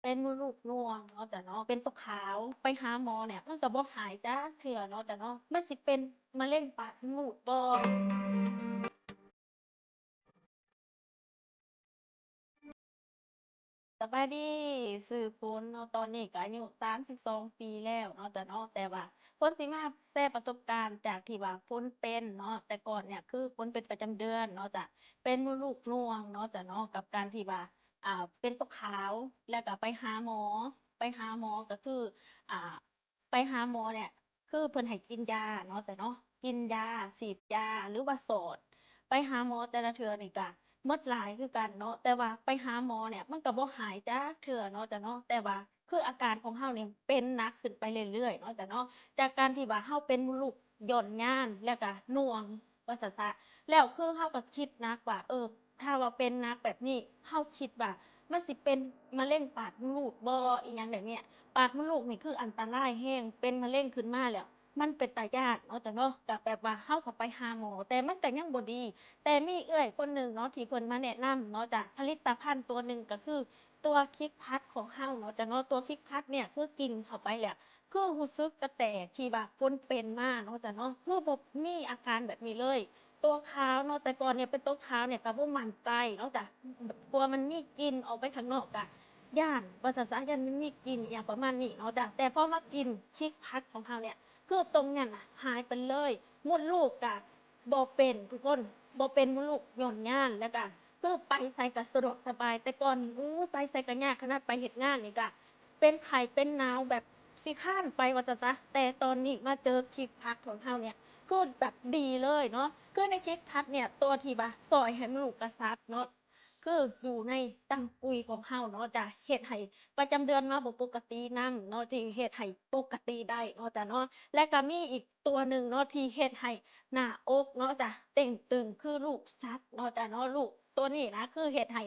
ເປັນມົດລູກໜ່ວງເນາະ ເຈົ້າເນາະ ເປັນຕົວຂາວ ໄປຫາໝໍເນຍ ມັນກໍບໍ່ຫາຍຈັກເທື່ອເນາະ ເຈົ້າເນາະ ມັນຊິເປັນມະເລັງປາກມົດລູກບໍ່? ສະບາຍດີ ຊື່ຝົນເນາະ ຕອນນີ້ກໍອາຍຸສາມສິບສອງປີແລ້ວເນາະ ເຈົ້າເນາະ ແຕ່ວ່າຝົນຊິມາແຊປະສົບການຈາກທີ່ວ່າຝົນເປັນເນາະ ແຕ່ກ່ອນເນຍ ຄືຝົນເປັນປະຈຳເດືອນເນາະ ຈະເປັນມົດລູກໜ່ວງເນາະ ເຈົ້າເນາະ ກັບການທີ່ວ່າ ອ່າ ເປັນຕົວຂາວ ແລ້ວກໍໄປຫາໝໍ ໄປຫາໝໍກໍຄື ອ່າ ໄປຫາໝໍເນຍ ຄືເພິ່ນໃຫ້ກິນຢາເນາະ ເຈົ້າເນາະ ກິນຢາ ສີດຢາ ຫຼືວ່າສອດ ໄປຫາໝໍແຕ່ລະເທື່ອນີ້ກະໝົດຫຼາຍຄືກັນເນາະ ແຕ່ວ່າໄປຫາໝໍເນຍ ມັນກໍບໍ່ຫາຍຈັກເທື່ອເນາະ ເຈົ້າເນາະ ແຕ່ວ່າຄືອາການຂອງເຮົານີ້ເປັນໜັກຂຶ້ນໄປເລື້ອຍໆເນາະ ເຈົ້າເນາະ ຈາກການທີ່ວ່າເຮົາເປັນມົດລູກຢ່ອນຍານ ແລ້ວກະໜ່ວງ ວ່າຊັ້ນຊະ ແລ້ວຄືເຮົາກໍຄິດໜັກວ່າ ເອີ ຖ້າວ່າເປັນໜັກແບບນີ້ ເຮົາຄິດວ່າມັນຊິເປັນມະເລັງປາກມົດລູກບໍ່ ອີ່ຫຍັງແບບເນີ້ຍ ປາກມົດລູກນີ້ຄືອັນຕະລາຍແຮງ ເປັນມະເລັງຂຶ້ນມາແລ້ວ ມັນເປັນຕາຢ້ານເນາະ ເຈົ້າເນາະ ກໍແບບວ່າເຮົາກໍໄປຫາໝໍ ແຕ່ມັນກໍຍັງບໍ່ດີ ແຕ່ມີເອື້ອຍຄົນໜຶ່ງເນາະ ທີ່ເພິ່ນມາແນະນຳເນາະ ຈາກຜະລິດຕະພັນຕົວໜຶ່ງ ກໍຄືຕົວຄິກພລັສຂອງເຮົາເນາະ ເຈົ້າເນາະ ຕົວຄິກພລັສເນຍ ຄືກິນເຂົ້າໄປແລ້ວ ຄືຮູ້ສຶກຕັ້ງແຕ່ທີ່ວ່າຝົນເປັນມາເນາະ ເຈົ້າເນາະ ຄືບໍ່ມີອາການແບບນີ້ເລີຍ ຕົວຂາວເນາະ ແຕ່ກ່ອນເນຍເປັນຕົວຂາວເນຍກໍບໍ່ໝັ້ນໃຈເນາະ ກະ ກະ ກລັວມັນມີກິ່ນອອກໄປຂ້າງນອກ ກະຢ້ານ ວ່າຊັ້ນຊະ ຢ້ານມັນມີກິ່ນອີ່ຫຍັງປະມານນີ້ເນາະ ແຕ່ພໍມາກິນຄິກພລັສຂອງເຮົາເນຍ ຄືຕົງນັ້ນນະຫາຍໄປເລີຍ ມົດລູກກະບໍ່ເປັນ ທຸກຄົນ ບໍ່ເປັນມົດລູກຍ່ອນຍານ ແລ້ວກະຄືໄປໃສກະສະດວກສະບາຍ ແຕ່ກ່ອນ ໂອ້ ໄປໃສກະຍາກ ຂະໜາດໄປເຮັດງານນີ້ກະ ເປັນໄຂ້ເປັນໜາວແບບຊິຄ້ານໄປວ່າຊັ້ນຊະ ແຕ່ຕອນນີ້ມາເຈີຄິກພລັສຂອງເຮົາເນຍ ຄືແບບດີເລີຍເນາະ ຄືໃນຄິກພລັສເນຍ ຕົວທີ່ວ່າຊ່ອຍໃຫ້ມັນລູກກະຊັບເນາະ ຄືຢູ່ໃນຕັງກຸຍຂອງເຮົາເນາະ ຈະເຮັດໃຫ້ປະຈຳເດືອນມາບໍ່ປົກກະຕິນຳເນາະ ທີ່ເຮັດໃຫ້ປົກກະຕິໄດ້ເນາະ ເຈົ້າເນາະ ແລະກະມີອີກຕົວໜຶ່ງເນາະ ທີ່ເຮັດໃຫ້ໜ້າອົກເນາະ ຈະເຕ່ງຕຶງ ຄືລູກຊັບເນາະ ເຈົ້າເນາະ ລູກ ຕົວນີ້ນະ ຄືເຮັດໃຫ້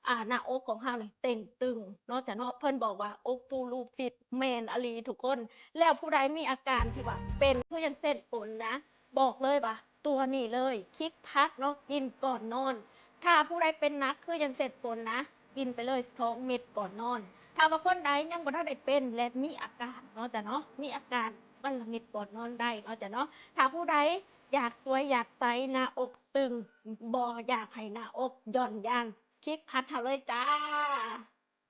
ອ່າ ໜ້າອົກຂອງເຮົານີ້ເຕ່ງຕຶງເນາະ ເຈົ້າເນາະ ເພິ່ນບອກວ່າອົກປູລູປິດ ແມ່ນອີ່ຫຼີທຸກຄົນ ແລ້ວຜູ້ໃດມີອາການທີ່ວ່າເປັນຄືຢ່າງເຊັ່ນຝົນນະ ບອກເລີຍວ່າຕົວນີ້ເລີຍ ຄິກພລັສເນາະ ກິນກ່ອນນອນ ຖ້າຜູ້ໃດເປັນໜັກຄືຢ່າງເຊັ່ນຝົນນະ ກິນໄປເລີຍສອງເມັດກ່ອນນອນ ຖ້າວ່າຄົນໃດຍັງບໍ່ທັນໄດ້ເປັນ ແລະມີອາການເນາະ ເຈົ້າເນາະ ມີອາການວັນລະເມັດກ່ອນນອນໄດ້ເນາະ ເຈົ້າເນາະ ຖ້າຜູ້ໃດ ຢາກສວຍຢາກໃສ ໜ້າອົກຕຶງ ບໍ່ຢາກໃຫ້ໜ້າອົກຢ່ອນຍານ ຄິກພລັສເຮົາເລີຍຈ້າ.